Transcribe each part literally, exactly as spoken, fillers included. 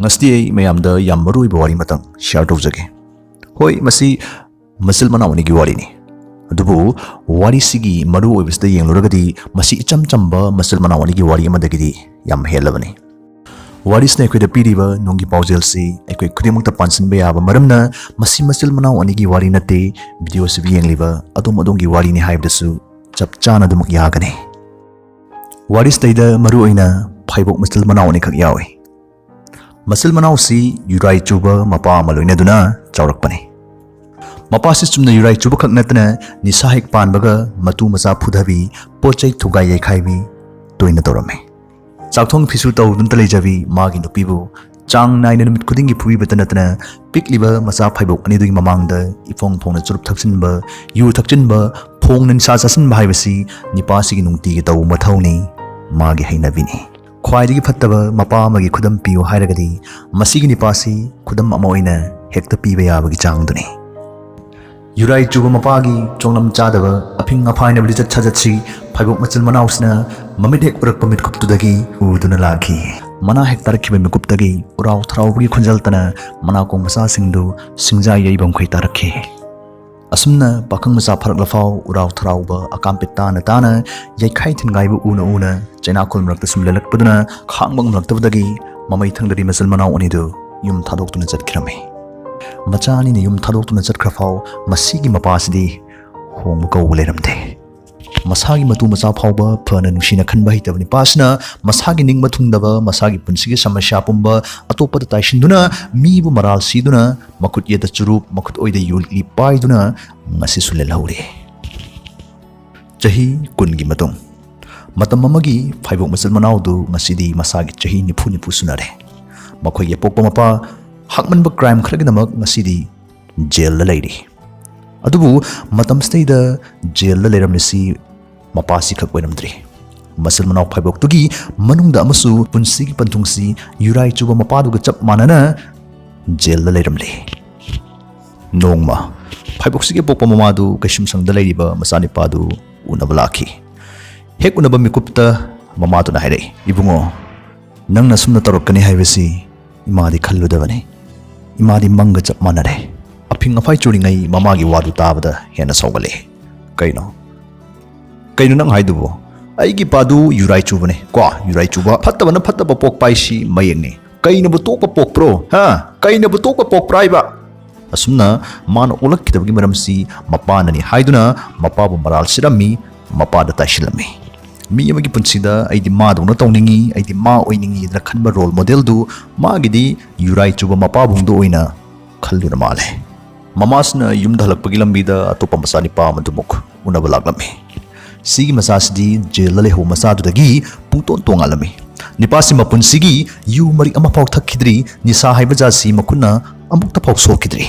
ꯉꯁꯤꯗꯤ ꯑꯩ ꯃꯌꯥꯝꯗ ꯌꯥꯝ ꯃꯔꯨ ꯑꯣꯏꯕ ꯋꯥꯔꯤ ꯑꯃꯇꯪ share ꯇꯧꯖꯒꯦ꯫ ꯍꯣꯏ, ꯃꯁꯤ ꯃꯆꯤꯜ ꯃꯅꯥꯎ ꯑꯅꯤꯒꯤ ꯋꯥꯔꯤꯅꯤ꯫ ꯑꯗꯨꯕꯨ ꯋꯥꯔꯤꯁꯤꯒꯤ ꯃꯔꯨ ꯑꯣꯏꯕꯁꯤꯗ ꯌꯦꯡꯂꯨꯔꯒꯗꯤ ꯃꯁꯤ ꯏꯆꯝ ꯆꯝꯕ ꯃꯆꯤꯜ ꯃꯅꯥꯎ ꯑꯅꯤꯒꯤ ꯋꯥꯔꯤ ꯑꯃꯗꯒꯤꯗꯤ ꯌꯥꯝ ꯍꯦꯜꯂꯕꯅꯤ꯫ ꯋꯥꯔꯤꯁꯤꯅ ꯑꯩꯈꯣꯏꯗ ꯄꯤꯔꯤꯕ ꯅꯨꯡꯒꯤ ꯄꯥꯎꯖꯦꯜꯁꯤ ꯑꯩꯈꯣꯏ ꯈꯨꯗꯤꯡꯃꯛꯇ ꯄꯥꯟꯁꯤꯟꯕ ꯌꯥꯕ ꯃꯔꯝꯅ ꯃꯁꯤ ꯃꯆꯤꯜ ꯃꯅꯥꯎ ꯑꯅꯤꯒꯤ ꯋꯥꯔꯤ ꯅꯠꯇꯦ, video ꯑꯁꯤꯕꯨ ꯌꯦꯡꯂꯤꯕ ꯑꯗꯣꯝ ꯑꯗꯣꯝꯒꯤ ꯋꯥꯔꯤꯅꯤ ꯍꯥꯏꯕꯗꯁꯨ ꯆꯞ ꯆꯥꯅ ꯑꯗꯨꯃꯛ ꯌꯥꯒꯅꯤ꯫ ꯋꯥꯔꯤꯁꯤꯗꯩꯗ ꯃꯔꯨꯑꯣꯏꯅ ꯐꯥꯏꯕꯣꯛ ꯃꯆꯤꯜ ꯃꯅꯥꯎ ꯑꯅꯤꯈꯛ ꯌꯥꯎꯏ꯫ ꯃꯆꯤꯜ ꯃꯅꯥꯎꯁꯤ ꯌꯨꯔꯥꯏ ꯆꯨꯕ ꯃꯄꯥ ꯑꯃ ꯂꯣꯏꯅꯗꯨꯅ ꯆꯥꯎꯔꯛꯄꯅꯤ꯫ ꯃꯄꯥꯁꯤ ꯆꯨꯝꯅ ꯌꯨꯔꯥꯏ ꯆꯨꯕꯈꯛ ꯅꯠꯇꯅ ꯅꯤꯁꯥ ꯍꯦꯛ ꯄꯥꯟꯕꯒ ꯃꯇꯨ ꯃꯆꯥ ꯐꯨꯊꯕꯤ, ꯄꯣꯠ ꯆꯩ ꯊꯨꯒꯥꯏ ꯌꯩꯈꯥꯏꯕꯤ ꯇꯣꯏꯅ ꯇꯧꯔꯝꯃꯤ꯫ ꯆꯥꯛꯊꯣꯡ ꯐꯤꯁꯨ ꯇꯧꯗꯨꯅꯇ ꯂꯩꯖꯕꯤ ꯃꯥꯒꯤ ꯅꯨꯄꯤꯕꯨ ꯆꯥꯡ ꯅꯥꯏꯅ ꯅꯨꯃꯤꯠ ꯈꯨꯗꯤꯡꯒꯤ ꯐꯨꯕꯤꯕꯇ ꯅꯠꯇꯅ ꯄꯤꯛꯂꯤꯕ ꯃꯆꯥ ꯐꯥꯏꯕꯣꯛ ꯑꯅꯤꯗꯨꯒꯤ ꯃꯃꯥꯡꯗ ꯏꯐꯣꯡ ꯐꯣꯡꯅ ꯆꯨꯔꯨꯞ ꯊꯛꯆꯤꯟꯕ, ꯌꯨ ꯊꯛꯆꯤꯟꯕ, ꯐꯣꯡꯅ ꯅꯤꯁꯥ ꯆꯥꯁꯤꯟꯕ ꯍꯥꯏꯕꯁꯤ ꯅꯤꯄꯥꯁꯤꯒꯤ ꯅꯨꯡꯇꯤꯒꯤ ꯇꯧꯕ ꯃꯊꯧꯅꯤ, ꯃꯥꯒꯤ ꯍꯩꯅꯕꯤꯅꯤ꯫ ꯈ꯭ꯋꯥꯏꯗꯒꯤ ꯐꯠꯇꯕ ꯃꯄꯥ ꯑꯃꯒꯤ ꯈꯨꯗꯝ ꯄꯤꯌꯨ ꯍꯥꯏꯔꯒꯗꯤ ꯃꯁꯤꯒꯤ ꯅꯤꯄꯥꯁꯤ ꯈꯨꯗꯝ ꯑꯃ ꯑꯣꯏꯅ ꯍꯦꯛꯇ ꯄꯤꯕ ꯌꯥꯕꯒꯤ ꯆꯥꯡꯗꯨꯅꯤ꯫ ꯌꯨꯔꯥꯏ ꯆꯨꯕ ꯃꯄꯥꯒꯤ ꯆꯣꯡꯂꯝ ꯆꯥꯗꯕ ꯑꯐꯤꯡ ꯑꯐꯥꯏꯅꯕ ꯂꯤꯆꯠ ꯁꯥꯖꯠꯁꯤ ꯐꯥꯏꯕꯣꯛ ꯃꯆꯤꯜ ꯃꯅꯥꯎꯁꯤꯅ ꯃꯃꯤꯠ ꯍꯦꯛ ꯎꯔꯛꯄ ꯃꯤꯠꯀꯨꯞꯇꯨꯗꯒꯤ ꯎꯗꯨꯅ ꯂꯥꯛꯈꯤ꯫ ꯃꯅꯥ ꯍꯦꯛ ꯇꯥꯔꯛꯈꯤꯕ ꯃꯤꯀꯨꯞꯇꯒꯤ ꯎꯔꯥꯎ ꯊꯔꯥꯎꯕꯒꯤ ꯈꯣꯟꯖꯦꯜꯇꯅ ꯃꯅꯥꯀꯣꯡ ꯃꯆꯥꯁꯤꯡꯗꯨ ꯁꯤꯡꯖꯥ ꯌꯩꯕ ꯃꯈꯩ ꯇꯥꯔꯛꯈꯤ꯫ ꯑꯁꯨꯝꯅ ꯄꯥꯈꯪ ꯃꯆꯥ ꯐꯥꯔꯛꯂꯐꯥꯎ ꯎꯔꯥꯎ ꯊꯔꯥꯎꯕ ꯑꯀꯥꯝꯄꯤꯠ ꯇꯥꯅ ꯇꯥꯅ ꯌꯩꯈꯥꯏ ꯊꯤꯟꯒꯥꯏꯕ ꯎꯅ ꯎꯅ ꯆꯩꯅꯥꯈꯣꯜ ꯃꯔꯛꯇ ꯁꯨꯝ ꯂꯦꯜꯂꯛꯄꯗꯨꯅ ꯈꯥꯡꯕ ꯉꯝꯂꯛꯇꯕꯗꯒꯤ ꯃꯃꯩ ꯊꯪꯗꯔꯤ ꯃꯆꯤꯜ ꯃꯅꯥꯎ ꯑꯅꯤꯗꯨ ꯌꯨꯝ ꯊꯥꯗꯣꯛꯇꯨꯅ ꯆꯠꯈꯤꯔꯝꯃꯤ꯫ ꯃꯆꯥ ꯑꯅꯤꯅ ꯌꯨꯝ ꯊꯥꯗꯣꯛꯇꯨꯅ ꯆꯠꯈ꯭ꯔꯐꯥꯎ ꯃꯁꯤꯒꯤ ꯃꯄꯥꯁꯤꯗꯤ ꯍꯣꯡꯕ ꯀꯧꯕ ꯂꯩꯔꯝꯗꯦ꯫ ꯃꯁꯥꯒꯤ ꯃꯇꯨ ꯃꯆꯥ ꯐꯥꯎꯕ ꯐꯅ ꯅꯨꯡꯁꯤꯅ ꯈꯟꯕ ꯍꯩꯇꯕ ꯅꯤꯄꯥꯁꯤꯅ ꯃꯁꯥꯒꯤ ꯅꯤꯡꯕ ꯊꯨꯡꯗꯕ, ꯃꯁꯥꯒꯤ ꯄꯨꯟꯁꯤꯒꯤ ꯁꯃꯁ꯭ꯌꯥ ꯄꯨꯝꯕ ꯑꯇꯣꯞꯄꯗ ꯇꯥꯏꯁꯤꯟꯗꯨꯅ ꯃꯤꯕꯨ ꯃꯔꯥꯜ ꯁꯤꯗꯨꯅ ꯃꯈꯨꯠ ꯌꯦꯠꯇ ꯆꯨꯔꯨꯞ, ꯃꯈꯨꯠ ꯑꯣꯏꯗ ꯌꯨ ꯂꯤꯛꯂꯤ ꯄꯥꯏꯗꯨꯅ ꯉꯁꯤꯁꯨ ꯂꯦꯜꯍꯧꯔꯤ꯫ ꯆꯍꯤ ꯀꯨꯟꯒꯤ ꯃꯇꯨꯡ ꯃꯇꯝ ꯑꯃꯒꯤ ꯐꯥꯏꯕꯣꯛ ꯃꯆꯤꯜ ꯃꯅꯥꯎꯗꯨ ꯉꯁꯤꯗꯤ ꯃꯁꯥꯒꯤ ꯆꯍꯤ ꯅꯤꯐꯨ ꯅꯤꯐꯨ ꯁꯨꯅꯔꯦ꯫ ꯃꯈꯣꯏꯒꯤ ꯑꯄꯣꯛꯄ ꯃꯄꯥ ꯍꯥꯛꯃꯟꯕ crime ꯈꯔꯒꯤꯗꯃꯛ ꯉꯁꯤꯗꯤ ꯖꯦꯜꯗ ꯂꯩꯔꯤ꯫ ꯑꯗꯨꯕꯨ ꯃꯇꯝꯁꯤꯗꯩꯗ ꯖꯦꯜꯗ ꯂꯩꯔꯝꯂꯤꯁꯤ ꯃꯄꯥꯁꯤ ꯈꯛ ꯑꯣꯏꯔꯝꯗ꯭ꯔꯤ꯫ ꯃꯆꯤꯜ ꯃꯅꯥꯎ ꯐꯥꯏꯕꯣꯛꯇꯨꯒꯤ ꯃꯅꯨꯡꯗ ꯑꯃꯁꯨ ꯄꯨꯟꯁꯤꯒꯤ ꯄꯟꯊꯨꯡꯁꯤ ꯌꯨꯔꯥꯏ ꯆꯨꯕ ꯃꯄꯥꯗꯨꯒ ꯆꯞ ꯃꯥꯟꯅꯅ ꯖꯦꯜꯗ ꯂꯩꯔꯝꯂꯤ꯫ ꯅꯣꯡꯃ ꯐꯥꯏꯕꯣꯛꯁꯤꯒꯤ ꯑꯄꯣꯛꯄ ꯃꯃꯥꯗꯨ ꯀꯩꯁꯨꯝꯁꯪꯗ ꯂꯩꯔꯤꯕ ꯃꯆꯥꯅꯤꯄꯥꯗꯨ ꯎꯅꯕ ꯂꯥꯛꯈꯤ꯫ ꯍꯦꯛ ꯎꯅꯕ ꯃꯤꯀꯨꯞꯇ ꯃꯃꯥꯗꯨꯅ ꯍꯥꯏꯔꯛꯏ, "ꯏꯕꯨꯡꯉꯣ, ꯅꯪꯅ ꯑꯁꯨꯝꯅ ꯇꯧꯔꯛꯀꯅꯤ ꯍꯥꯏꯕꯁꯤ ꯏꯃꯥꯗꯤ ꯈꯜꯂꯨꯗꯕꯅꯤ꯫ ꯏꯃꯥꯗꯤ ꯃꯪꯒ ꯆꯞ ꯃꯥꯟꯅꯔꯦ꯫ ꯑꯐꯤꯡ ꯑꯐꯥꯏ ꯆꯨꯔꯤꯉꯩ ꯃꯃꯥꯒꯤ ꯋꯥꯗꯨ ꯇꯥꯕꯗ ꯍꯦꯟꯅ ꯁꯥꯎꯒꯠꯂꯛꯏ꯫ "ꯀꯩꯅꯣ? ꯀꯩꯅꯣ ꯅꯪ ꯍꯥꯏꯗꯨꯕꯣ? ꯑꯩꯒꯤ ꯏꯄꯥꯗꯨ ꯌꯨꯔꯥꯏ ꯆꯨꯕꯅꯦ ꯀꯣ, ꯌꯨꯔꯥꯏ ꯆꯨꯕ꯫ ꯐꯠꯇꯕꯅ ꯐꯠꯇꯕ ꯄꯣꯛꯄ ꯍꯥꯏꯁꯤ ꯃꯌꯦꯛꯅꯤ꯫ ꯀꯩꯅꯕꯨ ꯇꯣꯛꯄ ꯄꯣꯛꯄ꯭ꯔꯣ? ꯍꯥ? ꯀꯩꯅꯕꯨ ꯇꯣꯛꯄ ꯄꯣꯛꯄ꯭ꯔꯥ ꯍꯥꯏꯕ?" ꯑꯁꯨꯝꯅ ꯃꯥꯅ ꯑꯣꯜꯂꯛꯈꯤꯗꯕꯒꯤ ꯃꯔꯝꯁꯤ ꯃꯄꯥꯅꯅꯤ ꯍꯥꯏꯗꯨꯅ ꯃꯄꯥꯕꯨ ꯃꯔꯥꯜ ꯁꯤꯔꯝꯃꯤ, ꯃꯄꯥꯗ ꯇꯥꯏꯁꯤꯜꯂꯝꯃꯤ꯫ ꯃꯤ ꯑꯃꯒꯤ ꯄꯨꯟꯁꯤꯗ "ꯑꯩꯗꯤ ꯃꯥꯗꯧꯅ ꯇꯧꯅꯤꯡꯉꯤ, ꯑꯩꯗꯤ ꯃꯥ ꯑꯣꯏꯅꯤꯡꯉꯤꯗꯅ" ꯈꯟꯕ ꯔꯣꯜ ꯃꯣꯗꯦꯜꯗꯨ ꯃꯥꯒꯤꯗꯤ ꯌꯨꯔꯥꯏ ꯆꯨꯕ ꯃꯄꯥꯕꯨꯡꯗꯨ ꯑꯣꯏꯅ ꯈꯜꯂꯨꯔ ꯃꯥꯜꯂꯦ꯫ ꯃꯃꯥꯁꯤꯅ ꯌꯨꯝꯗ ꯍꯜꯂꯛꯄꯒꯤ ꯂꯝꯕꯤꯗ ꯑꯇꯣꯞꯄ ꯃꯆꯥꯅꯤꯄꯥ ꯑꯃꯗꯨꯃꯨꯛ ꯎꯅꯕ ꯂꯥꯛꯂꯝꯃꯤ꯫ "ꯁꯤꯒꯤ ꯃꯆꯥꯁꯤꯗꯤ ꯖꯦꯜꯗ ꯂꯩꯍꯧꯕ ꯃꯆꯥꯗꯨꯗꯒꯤ ꯄꯨꯡꯇꯣꯟ ꯇꯣꯉꯥꯜꯂꯝꯃꯤ꯫ ꯅꯤꯄꯥꯁꯤ ꯃꯄꯨꯟꯁꯤꯒꯤ ꯌꯨ ꯃꯔꯤꯛ ꯑꯃꯐꯥꯎ ꯊꯛꯈꯤꯗ꯭ꯔꯤ, ꯅꯤꯁꯥ ꯍꯥꯏꯕ ꯖꯥꯠꯁꯤ ꯃꯈꯨꯠꯅ ꯑꯃꯨꯛꯇ ꯐꯥꯎ ꯁꯣꯛꯈꯤꯗ꯭ꯔꯤ꯫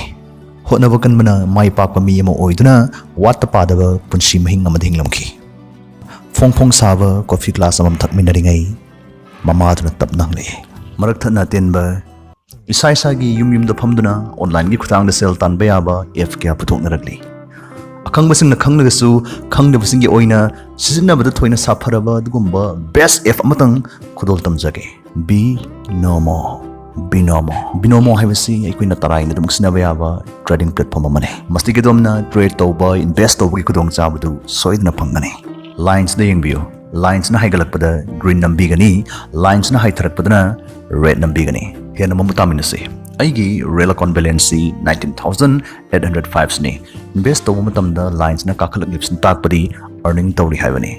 ꯍꯣꯠꯅꯕ ꯀꯟꯕꯅ ꯃꯥꯏ ꯄꯥꯛꯄ ꯃꯤ ꯑꯃ ꯑꯣꯏꯗꯨꯅ ꯋꯥꯠꯇ ꯄꯥꯗꯕ ꯄꯨꯟꯁꯤ ꯃꯍꯤꯡ ꯑꯃꯗ ꯍꯤꯡꯂꯝꯈꯤ"꯫ ꯐꯣꯡ ꯐꯣꯡ ꯁꯥꯕ ꯀꯣꯐꯤ ꯒ꯭ꯂꯥꯁ ꯑꯃꯃꯝ ꯊꯛꯃꯤꯟꯅꯔꯤꯉꯩ ꯃꯃꯥꯗꯨꯅ ꯇꯞꯅ ꯍꯪꯂꯛꯏ, "ꯃꯔꯛ ꯊꯠꯅ ꯑꯇꯦꯟꯕ ꯏꯁꯥ ꯏꯁꯥꯒꯤ ꯌꯨꯝ ꯌꯨꯝꯗ ꯐꯝꯗꯨꯅ ꯑꯣꯟꯂꯥꯏꯟꯒꯤ ꯈꯨꯠꯊꯥꯡꯗ ꯁꯦꯜ ꯇꯥꯟꯕ ꯌꯥꯕ ꯑꯦꯞ ꯀꯌꯥ ꯄꯨꯊꯣꯛꯅꯔꯛꯂꯤ꯫ ꯑꯈꯪꯕꯁꯤꯡꯅ ꯈꯪꯂꯒꯁꯨ ꯈꯪꯗꯕꯁꯤꯡꯒꯤ ꯑꯣꯏꯅ ꯁꯤꯖꯤꯟꯅꯕꯗ ꯊꯣꯏꯅ ꯁꯥꯐꯔꯕ ꯑꯗꯨꯒꯨꯝꯕ ꯕꯦꯁ ꯑꯦꯞ ꯑꯃꯇꯪ ꯈꯨꯗꯣꯜ ꯇꯝꯖꯒꯦ꯫ ꯕꯤꯅꯣꯃꯣ꯫ ꯕꯤꯅꯣꯃꯣ꯫ ꯕꯤꯅꯣꯃꯣ ꯍꯥꯏꯕꯁꯤ ꯑꯩꯈꯣꯏꯅ ꯇꯔꯥꯏꯅ ꯑꯗꯨꯝ ꯁꯤꯖꯤꯟꯅꯕ ꯌꯥꯕ ꯇ꯭ꯔꯦꯗꯤꯡ ꯄ꯭ꯂꯦꯠꯐꯣꯝ ꯑꯃꯅꯤ꯫ ꯃꯁꯤꯒꯤ ꯑꯗꯣꯝꯅ ꯇ꯭ꯔꯦꯗ ꯇꯧꯕ, ꯏꯟꯚꯦꯁ ꯇꯧꯕꯒꯤ ꯈꯨꯗꯣꯡꯆꯥꯕꯗꯨ ꯁꯣꯏꯗꯅ ꯐꯪꯒꯅꯤ꯫ ꯂꯥꯏꯟꯁꯤꯗ ꯌꯦꯡꯕꯤꯌꯨ꯫ ꯂꯥꯏꯟꯁꯤꯅ ꯍꯥꯏꯒꯠꯂꯛꯄꯗ ꯒ꯭ꯔꯤꯟ ꯅꯝꯕꯤꯒꯅꯤ, ꯂꯥꯏꯟꯁꯤꯅ ꯍꯥꯏꯊꯔꯛꯄꯗꯅ ꯔꯦꯗ ꯅꯝꯕꯤꯒꯅꯤ꯫ ꯍꯦꯟꯅ ꯃꯃꯨꯠ ꯇꯥꯃꯤꯟꯅꯁꯤ꯫ ꯑꯩꯒꯤ ꯔꯦꯜ ꯑꯦꯀꯥꯎꯟ ꯕꯦꯂꯦꯟꯁꯁꯤ nineteen thousand eight hundred five ꯁꯤꯅꯤ꯫ ꯏꯟꯚꯦꯁ ꯇꯧꯕ ꯃꯇꯝꯗ ꯂꯥꯏꯟꯁꯤꯅ ꯀꯥꯈꯠꯂꯛꯂꯤꯕꯁꯤꯅ ꯇꯥꯛꯄꯗꯤ ꯑꯔꯅꯤꯡ ꯇꯧꯔꯤ ꯍꯥꯏꯕꯅꯤ꯫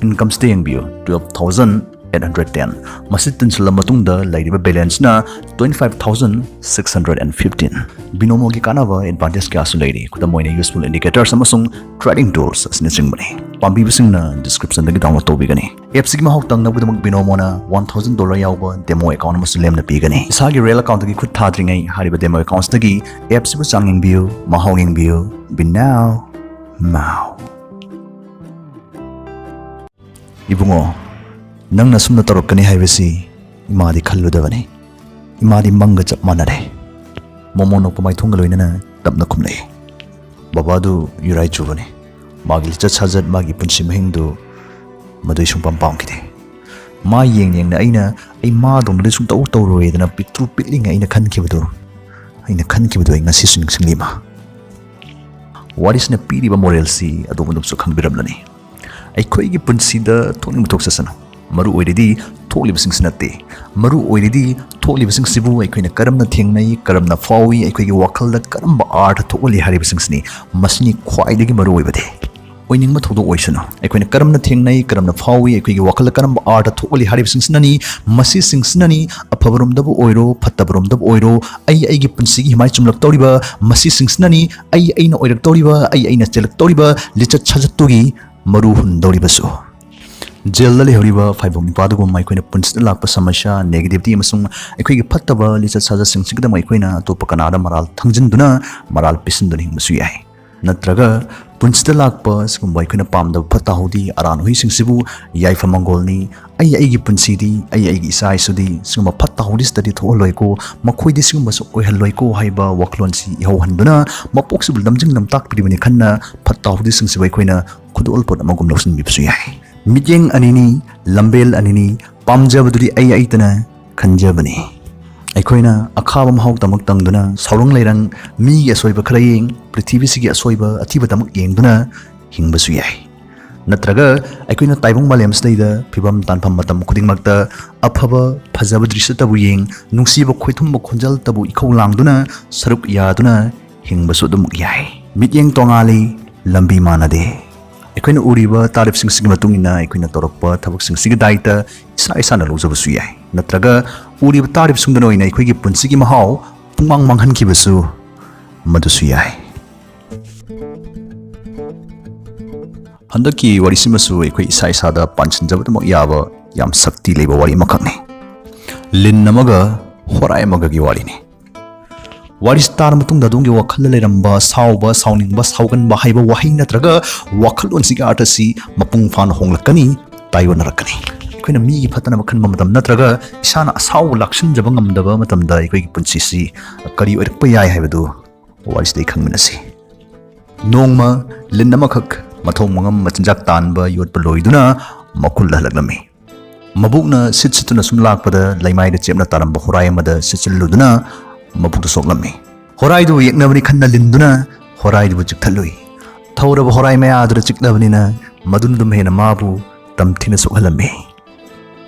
ꯏꯟꯀꯝꯁꯤꯗ ꯌꯦꯡꯕꯤꯌꯨ, twelve thousand eight hundred ten꯫ ꯃꯁꯤ ꯇꯤꯟꯁꯤꯜꯂ ꯃꯇꯨꯡꯗ ꯂꯩꯔꯤꯕ ꯕꯦꯂꯦꯟꯁꯅ twenty five thousand six hundred and fifteen꯫ ꯕꯤꯅꯣꯃꯣꯒꯤ ꯀꯥꯟꯅꯕ ꯑꯦꯗꯚꯥꯟꯇꯦꯖ ꯀꯌꯥꯁꯨ ꯂꯩꯔꯤ꯫ ꯈꯨꯗꯝ ꯑꯣꯏꯅ ꯌꯨꯁꯐꯨꯜ ꯏꯟꯗꯤꯀꯦꯇꯔꯁ ꯑꯃꯁꯨꯡ ꯇ꯭ꯔꯦꯗꯤꯡ ꯇꯨꯜꯁ ꯑꯁꯤꯅꯆꯤꯡꯕꯅꯤ꯫ ꯄꯥꯝꯕꯤꯕꯁꯤꯡꯅ ꯗꯤꯁꯀ꯭ꯔꯤꯞꯁꯟꯗꯒꯤ ꯗꯥꯎꯟꯂꯣꯗ ꯇꯧꯕꯤꯒꯅꯤ꯫ ꯑꯦꯞꯁꯤꯒꯤ ꯃꯍꯥꯎ ꯇꯪꯅꯕꯒꯤꯗꯃꯛ ꯕꯤꯅꯣꯃꯣꯅ one thousand dollar ꯌꯥꯎꯕ ꯗꯦꯃꯣ ꯑꯦꯀꯥꯎꯟ ꯑꯃꯁꯨ ꯂꯦꯝꯅ ꯄꯤꯒꯅꯤ꯫ ꯏꯁꯥꯒꯤ ꯔꯦꯜ ꯑꯦꯀꯥꯎꯟꯇꯒꯤ ꯈꯨꯠ ꯊꯥꯗ꯭ꯔꯤꯉꯩ ꯍꯥꯏꯔꯤꯕ ꯗꯦꯃꯣ ꯑꯦꯀꯥꯎꯟꯁꯤꯗꯒꯤ ꯑꯦꯞꯁꯤꯕꯨ ꯆꯥꯡ ꯌꯦꯡꯕꯤꯌꯨ, ꯃꯍꯥꯎ ꯌꯦꯡꯕꯤꯌꯨ꯫ ꯕꯤꯅꯥꯎ ꯃꯥꯎ꯫ "ꯏꯕꯨꯡꯉꯣ, ꯅꯪꯅ ꯁꯨꯝꯅ ꯇꯧꯔꯛꯀꯅꯤ ꯍꯥꯏꯕꯁꯤ ꯏꯃꯥꯗꯤ ꯈꯜꯂꯨꯗꯕꯅꯤ꯫ ꯏꯃꯥꯗꯤ ꯃꯪꯒ ꯆꯞ ꯃꯥꯟꯅꯔꯦ"꯫ ꯃꯣꯃꯣ ꯅꯣꯛꯄ ꯃꯥꯏꯊꯣꯡꯒ ꯂꯣꯏꯅꯅ ꯇꯞꯅ ꯈꯨꯝꯂꯛꯏ꯫ "ꯕꯕꯥꯗꯨ ꯌꯨꯔꯥꯏ ꯆꯨꯕꯅꯤ꯫ ꯃꯥꯒꯤ ꯂꯤꯆꯠ ꯁꯥꯖꯠ, ꯃꯥꯒꯤ ꯄꯨꯟꯁꯤ ꯃꯍꯤꯡꯗꯨ ꯃꯗꯨꯏ ꯁꯨꯡꯄꯥꯝ ꯄꯥꯝꯈꯤꯗꯦ꯫ ꯃꯥ ꯌꯦꯡ ꯌꯦꯡꯅ ꯑꯩꯅ ꯑꯩ ꯃꯥꯗꯧꯅꯗꯤ ꯁꯨꯡꯇꯧ ꯇꯧꯔꯣꯏꯗꯅ ꯄꯤꯛꯇ꯭ꯔꯨ ꯄꯤꯛꯂꯤꯉꯩ ꯑꯩꯅ ꯈꯟꯈꯤꯕꯗꯣ, ꯑꯩꯅ ꯈꯟꯈꯤꯕꯗꯣ ꯑꯩ ꯉꯁꯤꯁꯨ ꯅꯤꯡꯁꯤꯡꯂꯤ ꯃꯥ꯫ ꯋꯥꯔꯤꯁꯤꯅ ꯄꯤꯔꯤꯕ ꯃꯣꯔꯦꯜꯁꯤ ꯑꯗꯣꯝ ꯑꯗꯣꯝꯁꯨ ꯈꯪꯕꯤꯔꯝꯂꯅꯤ꯫ ꯑꯩꯈꯣꯏꯒꯤ ꯄꯨꯟꯁꯤꯗ ꯊꯣꯛꯅꯤꯡꯕ ꯊꯣꯛꯆꯁꯅꯨ, ꯃꯔꯨ ꯑꯣꯏꯔꯤꯗꯤ ꯊꯣꯛꯂꯤꯕꯁꯤꯡꯁꯤ ꯅꯠꯇꯦ꯫ ꯃꯔꯨ ꯑꯣꯏꯔꯤꯗꯤ ꯊꯣꯛꯂꯤꯕꯁꯤꯡꯁꯤꯕꯨ ꯑꯩꯈꯣꯏꯅ ꯀꯔꯝꯅ ꯊꯦꯡꯅꯩ, ꯀꯔꯝꯅ ꯐꯥꯎꯏ, ꯑꯩꯈꯣꯏꯒꯤ ꯋꯥꯈꯜꯗ ꯀꯔꯝꯕ ꯑꯥꯔꯊ ꯊꯣꯛꯍꯜꯂꯤ ꯍꯥꯏꯔꯤꯕꯁꯤꯡꯁꯤꯅꯤ꯫ ꯃꯁꯤꯅꯤ ꯈ꯭ꯋꯥꯏꯗꯒꯤ ꯃꯔꯨ ꯑꯣꯏꯕꯗꯤ꯫ ꯑꯣꯏꯅꯤꯡꯕ ꯊꯧꯗꯣꯛ ꯑꯣꯏꯁꯅꯨ, ꯑꯩꯈꯣꯏꯅ ꯀꯔꯝꯅ ꯊꯦꯡꯅꯩ, ꯀꯔꯝꯅ ꯐꯥꯎꯏ, ꯑꯩꯈꯣꯏꯒꯤ ꯋꯥꯈꯜꯗ ꯀꯔꯝꯕ ꯑꯥꯔꯊ ꯊꯣꯛꯍꯜꯂꯤ ꯍꯥꯏꯔꯤꯕꯁꯤꯡꯁꯤꯅꯅꯤ꯫ ꯃꯁꯤꯁꯤꯡꯁꯤꯅꯅꯤ ꯑꯐꯕꯔꯣꯝꯗꯕꯨ ꯑꯣꯏꯔꯣ, ꯐꯠꯇꯕꯔꯣꯝꯗꯕꯨ ꯑꯣꯏꯔꯣ, ꯑꯩ ꯑꯩꯒꯤ ꯄꯨꯟꯁꯤꯒꯤ ꯍꯤꯃꯥꯏ ꯆꯨꯝꯂꯛꯇꯧꯔꯤꯕ꯫ ꯃꯁꯤꯁꯤꯡꯁꯤꯅꯅꯤ ꯑꯩ ꯑꯩꯅ ꯑꯣꯏꯔꯛꯇꯧꯔꯤꯕ, ꯑꯩ ꯑꯩꯅ ꯆꯦꯜꯂꯛꯇꯧꯔꯤꯕ ꯂꯤꯆꯠ ꯁꯥꯖꯠꯇꯨꯒꯤ ꯃꯔꯨ ꯍꯨꯟꯗꯧꯔꯤꯕꯁꯨ꯫ ꯖꯦꯜꯗ ꯂꯩꯍꯧꯔꯤꯕ ꯐꯥꯏꯕꯣꯛ ꯅꯤꯄꯥꯗꯨꯒꯨꯝꯕ ꯑꯩꯈꯣꯏꯅ ꯄꯨꯟꯁꯤꯗ ꯂꯥꯛꯄ ꯁꯃꯁ꯭ꯌꯥ, negativity ꯑꯃꯁꯨꯡ ꯑꯩꯈꯣꯏꯒꯤ ꯐꯠꯇꯕ ꯂꯤꯆꯠ ꯁꯥꯖꯠꯁꯤꯡꯁꯤꯒꯤꯗꯃꯛ ꯑꯩꯈꯣꯏꯅ ꯑꯇꯣꯞꯄ ꯀꯅꯥꯗ ꯃꯔꯥꯜ ꯊꯪꯖꯤꯟꯗꯨꯅ, ꯃꯔꯥꯜ ꯄꯤꯁꯤꯟꯗꯨꯅ ꯍꯤꯡꯕꯁꯨ ꯌꯥꯏ꯫ ꯅꯠꯇ꯭ꯔꯒ ꯄꯨꯟꯁꯤꯗ ꯂꯥꯛꯄ ꯁꯤꯒꯨꯝꯕ ꯑꯩꯈꯣꯏꯅ ꯄꯥꯝꯗꯕ ꯐꯠꯇ ꯍꯥꯎꯗꯤ ꯑꯔꯥꯟ ꯎꯍꯩꯁꯤꯡꯁꯤꯕꯨ ꯌꯥꯏꯐ ꯃꯪꯒꯣꯜꯅꯤ, ꯑꯩ ꯑꯩꯒꯤ ꯄꯨꯟꯁꯤꯗꯤ, ꯑꯩ ꯑꯩꯒꯤ ꯏꯆꯥ ꯏꯁꯨꯗꯤ ꯁꯤꯒꯨꯝꯕ ꯐꯠꯇ ꯍꯥꯎꯗꯤꯁꯤꯗꯗꯤ ꯊꯣꯛꯍꯜꯂꯣꯏꯀꯣ, ꯃꯈꯣꯏꯗꯤ ꯁꯤꯒꯨꯝꯕꯁꯨ ꯑꯣꯏꯍꯜꯂꯣꯏꯀꯣ ꯍꯥꯏꯕ ꯋꯥꯈꯜꯂꯣꯟꯁꯤ ꯏꯍꯧꯍꯟꯗꯨꯅ ꯃꯄꯣꯛꯁꯤꯕꯨ ꯂꯝꯖꯤꯡ ꯂꯝꯇꯥꯛꯄꯤꯔꯤꯕꯅꯤ ꯈꯟꯅ ꯐꯠꯇ ꯍꯥꯎꯗꯤꯁꯤꯡꯁꯤꯕꯨ ꯑꯩꯈꯣꯏꯅ ꯈꯨꯗꯣꯜꯄꯣꯠ ꯑꯃꯒꯨꯝ ꯂꯧꯁꯤꯟꯕꯤꯕꯁꯨ ꯌꯥꯏ꯫ ꯃꯤꯠꯌꯦꯡ ꯑꯅꯤꯅꯤ, ꯂꯝꯕꯦꯜ ꯑꯅꯤꯅꯤ, ꯄꯥꯝꯖꯕꯗꯨꯗꯤ ꯑꯩ ꯑꯩꯇꯅ ꯈꯟꯖꯕꯅꯤ꯫ ꯑꯩꯈꯣꯏꯅ ꯑꯈꯥꯕ ꯃꯍꯥꯎ ꯇꯃꯛ ꯇꯪꯗꯨꯅ ꯁꯥꯎꯔꯪ ꯂꯩꯔꯪ, ꯃꯤꯒꯤ ꯑꯁꯣꯏꯕ ꯈꯔ ꯌꯦꯡ, ꯄ꯭ꯔꯤꯊꯤꯕꯤꯁꯤꯒꯤ ꯑꯁꯣꯏꯕ ꯑꯊꯤꯕ ꯇꯃꯛ ꯌꯦꯡꯗꯨꯅ ꯍꯤꯡꯕꯁꯨ ꯌꯥꯏ꯫ ꯅꯠꯇ꯭ꯔꯒ ꯑꯩꯈꯣꯏꯅ ꯇꯥꯏꯕꯪ ꯃꯥꯂꯦꯝꯁꯤꯗꯩꯗ ꯐꯤꯕꯝ ꯇꯥꯟꯐꯝ ꯃꯇꯝ ꯈꯨꯗꯤꯡꯃꯛꯇ ꯑꯐꯕ ꯐꯖꯕ ꯗ꯭ꯔꯤꯁꯇꯕꯨ ꯌꯦꯡ, ꯅꯨꯡꯁꯤꯕ ꯈꯣꯏꯊꯨꯝꯕ ꯈꯣꯟꯖꯦꯜꯇꯕꯨ ꯏꯈꯧ ꯂꯥꯡꯗꯨꯅ ꯁꯔꯨꯛ ꯌꯥꯗꯨꯅ ꯍꯤꯡꯕꯁꯨ ꯑꯗꯨꯃꯛ ꯌꯥꯏ꯫ ꯃꯤꯠꯌꯦꯡ ꯇꯣꯉꯥꯜꯂꯤ, ꯂꯝꯕꯤ ꯃꯥꯟꯅꯗꯦ꯫ ꯑꯩꯈꯣꯏꯅ ꯎꯔꯤꯕ ꯇꯥꯔꯤꯕꯁꯤꯡꯁꯤꯒꯤ ꯃꯇꯨꯡ ꯏꯟꯅ ꯑꯩꯈꯣꯏꯅ ꯇꯧꯔꯛꯄ ꯊꯕꯛꯁꯤꯡꯁꯤꯒꯤ ꯗꯥꯏꯇ ꯏꯁꯥ ꯏꯁꯥꯅ ꯂꯧꯖꯕꯁꯨ ꯌꯥꯏ, ꯅꯠꯇ꯭ꯔꯒ ꯎꯔꯤꯕ ꯇꯥꯔꯤꯕꯁꯤꯡꯗꯨꯅ ꯑꯣꯏꯅ ꯑꯩꯈꯣꯏꯒꯤ ꯄꯨꯟꯁꯤꯒꯤ ꯃꯍꯥꯎ ꯄꯨꯡꯃꯥꯡ ꯃꯥꯡꯍꯟꯈꯤꯕꯁꯨ ꯃꯗꯨꯁꯨ ꯌꯥꯏ꯫ ꯍꯟꯗꯛꯀꯤ ꯋꯥꯔꯤꯁꯤꯃꯁꯨ ꯑꯩꯈꯣꯏ ꯏꯁꯥ ꯏꯁꯥꯗ ꯄꯥꯟꯁꯤꯟꯖꯕꯗꯃꯛ ꯌꯥꯕ ꯌꯥꯝ ꯁꯛꯇꯤ ꯂꯩꯕ ꯋꯥꯔꯤ ꯑꯃꯈꯛꯅꯤ꯫ ꯂꯤꯟ ꯑꯃꯒ ꯍꯣꯔꯥꯏ ꯑꯃꯒꯒꯤ ꯋꯥꯔꯤꯅꯤ꯫ ꯋꯥꯔꯤꯁꯤ ꯇꯥꯔ ꯃꯇꯨꯡꯗ ꯑꯗꯣꯝꯒꯤ ꯋꯥꯈꯜꯗ ꯂꯩꯔꯝꯕ ꯁꯥꯎꯕ, ꯁꯥꯎꯅꯤꯡꯕ, ꯁꯥꯎꯒꯟꯕ ꯍꯥꯏꯕ ꯋꯥꯍꯩ ꯅꯠꯇ꯭ꯔꯒ ꯋꯥꯈꯜꯂꯣꯟꯁꯤꯒꯤ ꯑꯥꯔꯊꯁꯤ ꯃꯄꯨꯡ ꯐꯥꯅ ꯍꯣꯡꯂꯛꯀꯅꯤ, ꯇꯥꯏꯑꯣꯟꯅꯔꯛꯀꯅꯤ꯫ ꯑꯩꯈꯣꯏꯅ ꯃꯤꯒꯤ ꯐꯠꯇꯅꯕ ꯈꯟꯕ ꯃꯇꯝ ꯅꯠꯇ꯭ꯔꯒ ꯏꯁꯥꯅ ꯑꯁꯥꯎꯕ ꯂꯥꯛꯁꯤꯟꯖꯕ ꯉꯝꯗꯕ ꯃꯇꯝꯗ ꯑꯩꯈꯣꯏꯒꯤ ꯄꯨꯟꯁꯤꯁꯤ ꯀꯔꯤ ꯑꯣꯏꯔꯛꯄ ꯌꯥꯏ ꯍꯥꯏꯕꯗꯨ ꯋꯥꯔꯤꯁꯤꯗꯒꯤ ꯈꯪꯃꯤꯟꯅꯁꯤ꯫ ꯅꯣꯡꯃ ꯂꯤꯟ ꯑꯃꯈꯛ ꯃꯊꯧ ꯃꯉꯝ ꯃꯆꯤꯟꯖꯥꯛ ꯇꯥꯟꯕ ꯌꯣꯠꯄ ꯂꯣꯏꯗꯨꯅ ꯃꯈꯨꯜꯗ ꯍꯜꯂꯛꯂꯝꯃꯤ꯫ ꯃꯕꯨꯛꯅ ꯁꯤꯠ ꯁꯤꯠꯇꯨꯅ ꯁꯨꯝ ꯂꯥꯛꯄꯗ ꯂꯩꯃꯥꯏꯗ ꯆꯦꯞꯅ ꯇꯥꯔꯝꯕ ꯍꯣꯔꯥꯏ ꯑꯃꯗ ꯁꯤꯠꯆꯤꯜꯂꯨꯗꯨꯅ ꯃꯕꯨꯛꯇ ꯁꯣꯛꯂꯝꯃꯤ꯫ ꯍꯣꯔꯥꯏꯗꯨꯕꯨ ꯌꯦꯛꯅꯕꯅꯤ ꯈꯟꯅ ꯂꯤꯟꯗꯨꯅ ꯍꯣꯔꯥꯏꯗꯨꯕꯨ ꯆꯤꯛꯊꯠꯂꯨꯏ꯫ ꯊꯧꯔꯕ ꯍꯣꯔꯥꯏ ꯃꯌꯥꯗꯨꯗ ꯆꯤꯛꯂꯕꯅꯤꯅ ꯃꯗꯨꯅ ꯑꯗꯨꯝ ꯍꯦꯟꯅ ꯃꯥꯕꯨ ꯇꯝꯊꯤꯅ ꯁꯣꯛꯍꯜꯂꯝꯃꯤ꯫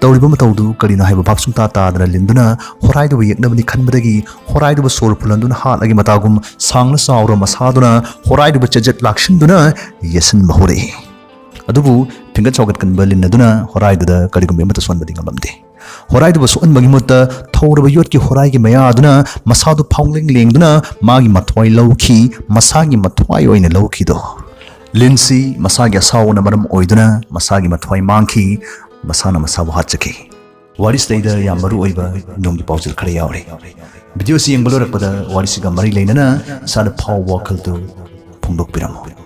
ꯇꯧꯔꯤꯕ ꯃꯇꯧꯗꯨ ꯀꯔꯤꯅꯣ ꯍꯥꯏꯕ ꯚꯥꯞ ꯁꯨꯡꯇꯥ ꯇꯥꯗꯅ ꯂꯤꯟꯗꯨꯅ ꯍꯣꯔꯥꯏꯗꯨꯕꯨ ꯌꯦꯛꯅꯕꯅꯤ ꯈꯟꯕꯗꯒꯤ ꯍꯣꯔꯥꯏꯗꯨꯕꯨ ꯁꯣꯔ ꯐꯨꯜꯍꯟꯗꯨꯅ ꯍꯥꯠꯂꯒꯤ ꯃꯇꯥꯒꯨꯝ ꯁꯥꯡꯅ ꯆꯥꯎꯔ ꯃꯁꯥꯗꯨꯅ ꯍꯣꯔꯥꯏꯗꯨꯕꯨ ꯆꯦꯖꯠ ꯂꯥꯛꯁꯤꯟꯗꯨꯅ ꯌꯦꯠꯁꯤꯟꯕ ꯍꯧꯔꯛꯏ꯫ ꯑꯗꯨꯕꯨ ꯐꯤꯡꯒꯠ ꯆꯥꯎꯒꯠꯀꯟꯕ ꯂꯤꯟ ꯑꯗꯨꯅ ꯍꯣꯔꯥꯏꯗꯨꯗ ꯀꯔꯤꯒꯨꯝꯕ ꯑꯃꯠꯇ ꯁꯣꯟꯕꯗꯤ ꯉꯝꯂꯝꯗꯦ꯫ ꯍꯣꯔꯥꯏꯗꯨꯕꯨ ꯁꯣꯛꯍꯟꯕꯒꯤ ꯃꯍꯨꯠꯇ ꯊꯧꯔꯕ ꯌꯣꯠꯀꯤ ꯍꯣꯔꯥꯏꯒꯤ ꯃꯌꯥ ꯑꯗꯨꯅ ꯃꯁꯥꯗꯨ ꯐꯥꯎꯂꯦꯡ ꯂꯦꯡꯗꯨꯅ ꯃꯥꯒꯤ ꯃꯊ꯭ꯋꯥꯏ ꯂꯧꯈꯤ, ꯃꯁꯥꯒꯤ ꯃꯊ꯭ꯋꯥꯏ ꯑꯣꯏꯅ ꯂꯧꯈꯤꯗꯣ꯫ ꯂꯤꯟꯁꯤ ꯃꯁꯥꯒꯤ ꯑꯁꯥꯎꯕꯅ ꯃꯔꯝ ꯑꯣꯏꯗꯨꯅ ꯃꯁꯥꯒꯤ ꯃꯊ꯭ꯋꯥꯏ ꯃꯥꯡꯈꯤ, ꯃꯁꯥꯅ ꯃꯁꯥꯕꯨ ꯍꯥꯠꯆꯈꯤ꯫ ꯋꯥꯔꯤꯁꯤꯗꯩꯗ ꯌꯥꯝ ꯃꯔꯨ ꯑꯣꯏꯕ ꯅꯨꯡꯒꯤ ꯄꯥꯎꯖꯦꯜ ꯈꯔ ꯌꯥꯎꯔꯤ꯫ ꯚꯤꯗꯤꯑꯣꯁꯤ ꯌꯦꯡꯕ ꯂꯣꯏꯔꯛꯄꯗ ꯋꯥꯔꯤꯁꯤꯒ ꯃꯔꯤ ꯂꯩꯅꯅ ꯏꯁꯥꯗ ꯐꯥꯎꯕ ꯋꯥꯈꯜꯗꯨ ꯐꯣꯡꯗꯣꯛꯄꯤꯔꯝꯃꯨ꯫